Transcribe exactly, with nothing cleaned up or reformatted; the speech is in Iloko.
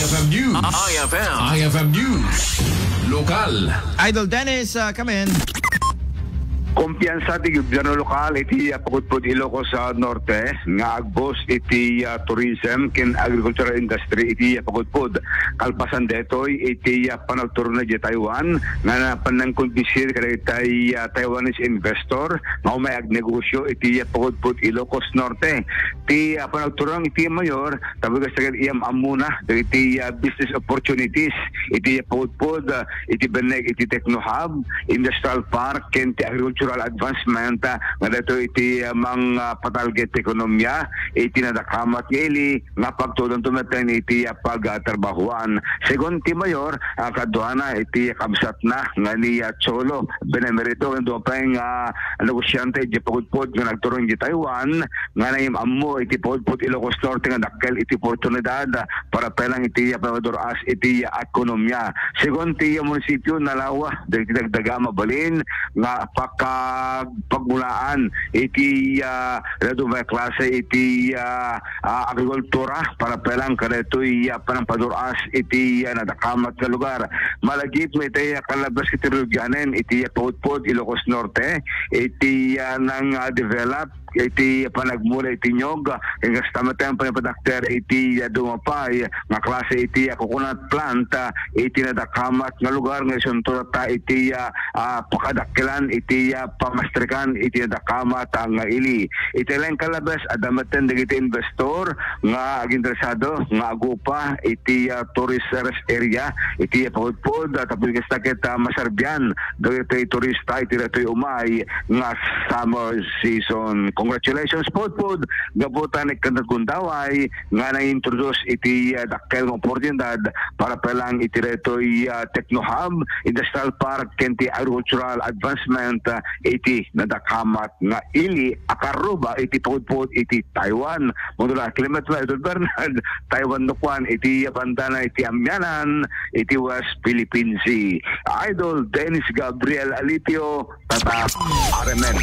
I F M News. I F M. I F M News. Lokal. Idol Dennis, uh, come in. Kumpiyansa ti gobyerno lokal iti, ah, Pagudpud Ilocos, ah, Norte nga agbus iti, ah, tourism ken agricultural industry iti, ah, Pagudpud. Kalpasan daytoy iti, ah, panagturongna iti Taiwan nga napan-, nangkumbinsi kadagiti, ah, Taiwanese investor nga umay agnegosyo iti, ah, Pagudpud Ilocos Norte. Ti, ah, panagturong iti mayor, tapno kasta ket iyam-ammona dagiti, ah, business opportunities iti Pagudpud, ah, iti benneg iti Techno Hub, Industrial Park, ken ti Agricultural Advancement, ah, nga daytoy iti, ah, mang, ah, patalget ti ekonomiya iti nadakamat nga ili nga pagtudanto metten iti, ah, pagtrabahuan. Segun ti mayor, ah, kaduana iti kabsatna nga ni, ah, Cholo Benemerito, ken dua pay nga negosyante iti Pagudpud nga nagturong iti Taiwan, nga nangim-ammo iti Pagudpud Ilocos Norte nga dakkel iti oportunidad para pay lang iti, ah, pamadur-as iti, ah, ekonomiya. Segun ti, ah, munisipyo, nalawa dagiti dagdaga a mabalin nga pakagpagunaan iti, ah, dadduma a klase iti, ah, ah, agrikultura para pay lang kadaytoy, ah, panangpadur-as iti, ah, nadakamat nga lugar. Malagip met iti, ah, kalabas iti rugianen iti, ah, Pagudpud Ilocos Norte iti, ah, nang, ah, develop iti panagmula iti niyog, ken kasta met ti pangipadakder iti, ah, dumapay nga klase iti, ah, coconut plant, ah, iti nadakamat nga lugar nga isunto ta iti, ah, ah, pakadakkelan iti, ah, pamastrikan iti nadakamat, ah, nga ili. Iti laeng kalabas, adda metten dagiti investor nga aginteresado nga agupa iti, ah, tourist rest area iti Pagudpud, ah, tapno kasta ket, ah, maserbian dagiti turista iti daytoy umay nga summer season. Congratulations, Pudpud, gapu ta naikkan ti gundaway nga nang-introduce iti, ah, dakkel nga oportunidad para pay lang iti daytoy, ah, Techno Hub, Industrial Park, ken ti Agricultural Advancement, ah, iti nadakamat nga ili a karuba iti Pudpud iti Taiwan. Muna la, Clement Idol Bernard, Taiwan no kuan, iti bandana iti Amianan, iti West Philippine Sea. Idol Dennis Gabriel Alipio, Tatak R M N.